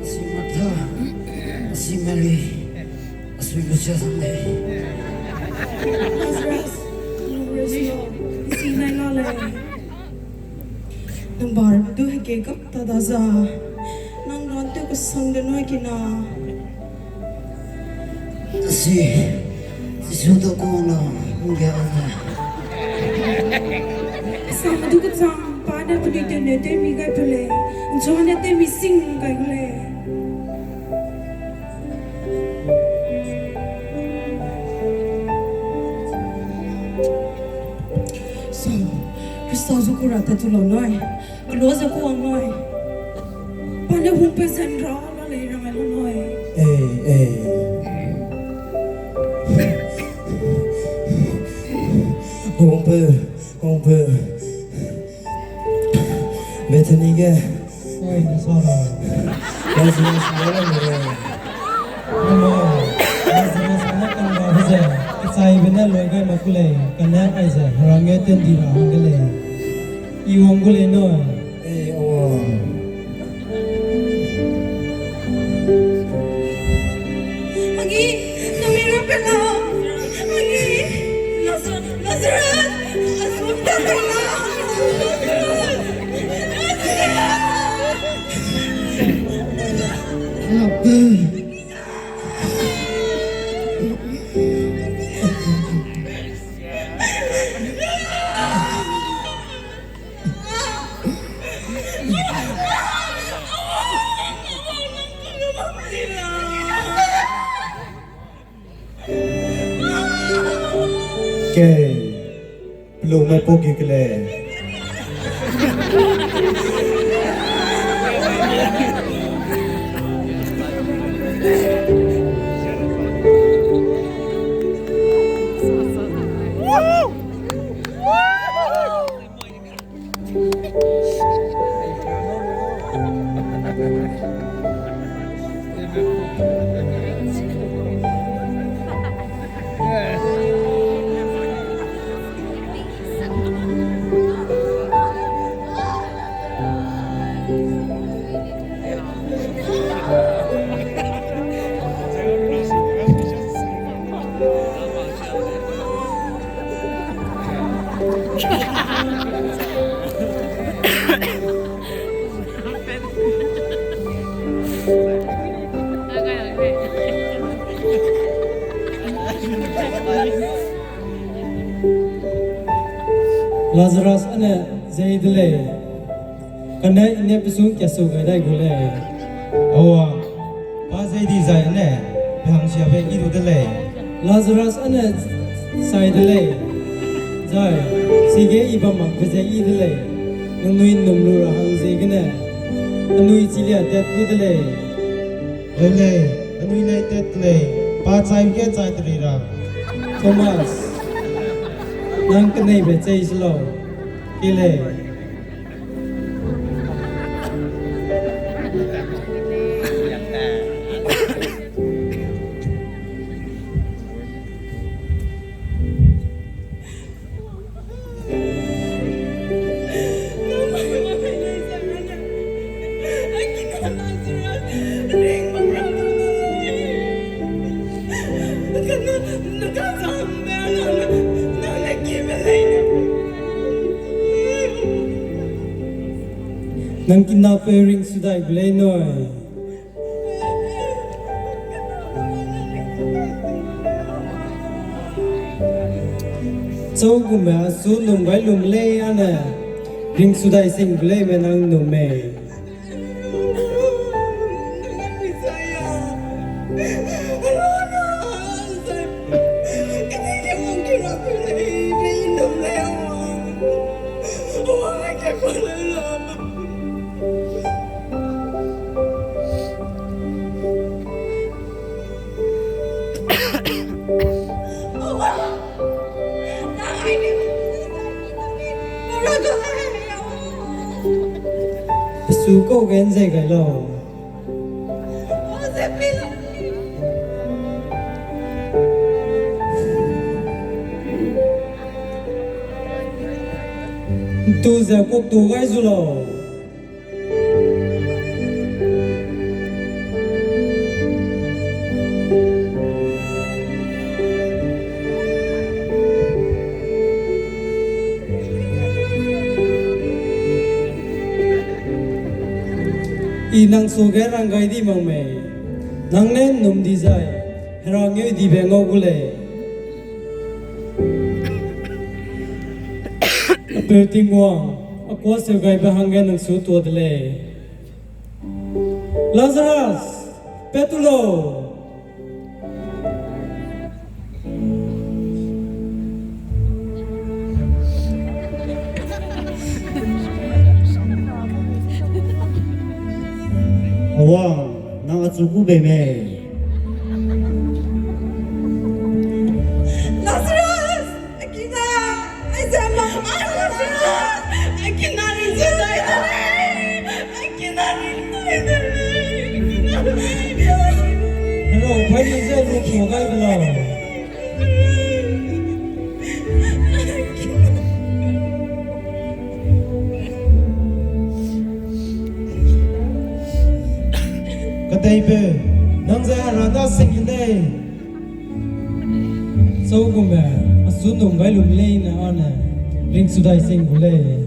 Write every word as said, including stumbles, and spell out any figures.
Asi Martha, asi Mary, asui Lucia sang lei. Lazarus, Lazarus, asi nai la lei. Nang bar du heke gap ta da za. Nang ran tew kesang de noi kina. Asi, Jisu ta kung la, hung ge ana. Sang du kechang, pa ne penui tew ne tew mi gai pe lei. Nchua ne tew mi sing gai gu lei. Sang, Krista zu ku ra ta tu lau noi. Kelo ze kuang noi. Pa ne hung pe zen ra la lei rang ai lu noi. Ei, ei. Hung pe, hung pe. Bethany ge. Ei, na sa ra. Lazarus ne la lei. Namo, Lazarus ne kan ra heze. Kechaibe ne loi gai ma ku lei. Kane aize, herang ge tendi ra hang de lei. I wang gu lei noi. Ei, awa. Agi, nami ra pe la. Agi, Lazarus, Lazarus, Lazarus, Lazarus. Kei, pelung mai pau ge ke lei. Lazarus ane zei de lei. Kane i ne pesung kia su gai dai gu lei. Awa, pa zei di zai ane, pe hangsiabe i du de lei. Lazarus ane sai de lei. Zai, sige i bam mak pe zei i de lei. Nangnui nnum lu ra hang ziegene, anui chilia tat gu de lei. Leu lei, anui lei tat lei, pa chai ge chai teri ra. Thomas, nang keneibe chei se lau. Ki lei. Nang kina pe ring sudai gu lei nui. Chau gume asu num gai lum lei ane, ring sudai sing gu lei me nang num mei. Pesu kau gen ze gai lau. Tu ze kuk tu gai zu lau. I nang suage rang gai di mak mei, nang ne ’nnum di zai, Hera ngeu dibe ngau gu lei. Apeu Tingwang, a kuâ seu gaibe hangge nang su tuâ de lei. Lazarus, pat tu lau. Awang, nang achu gu bei mei? Lazarus! Akina, aize ma, Lazarus! Akina ring zai de lei! Akina ring zai de lei! Hello, pai ni ze lu ku gai be lau. Kedeibe, nang ze Hera da sing lei. Sau gume, asu nung gai lum leine âne, ringsu dai sing gu lei.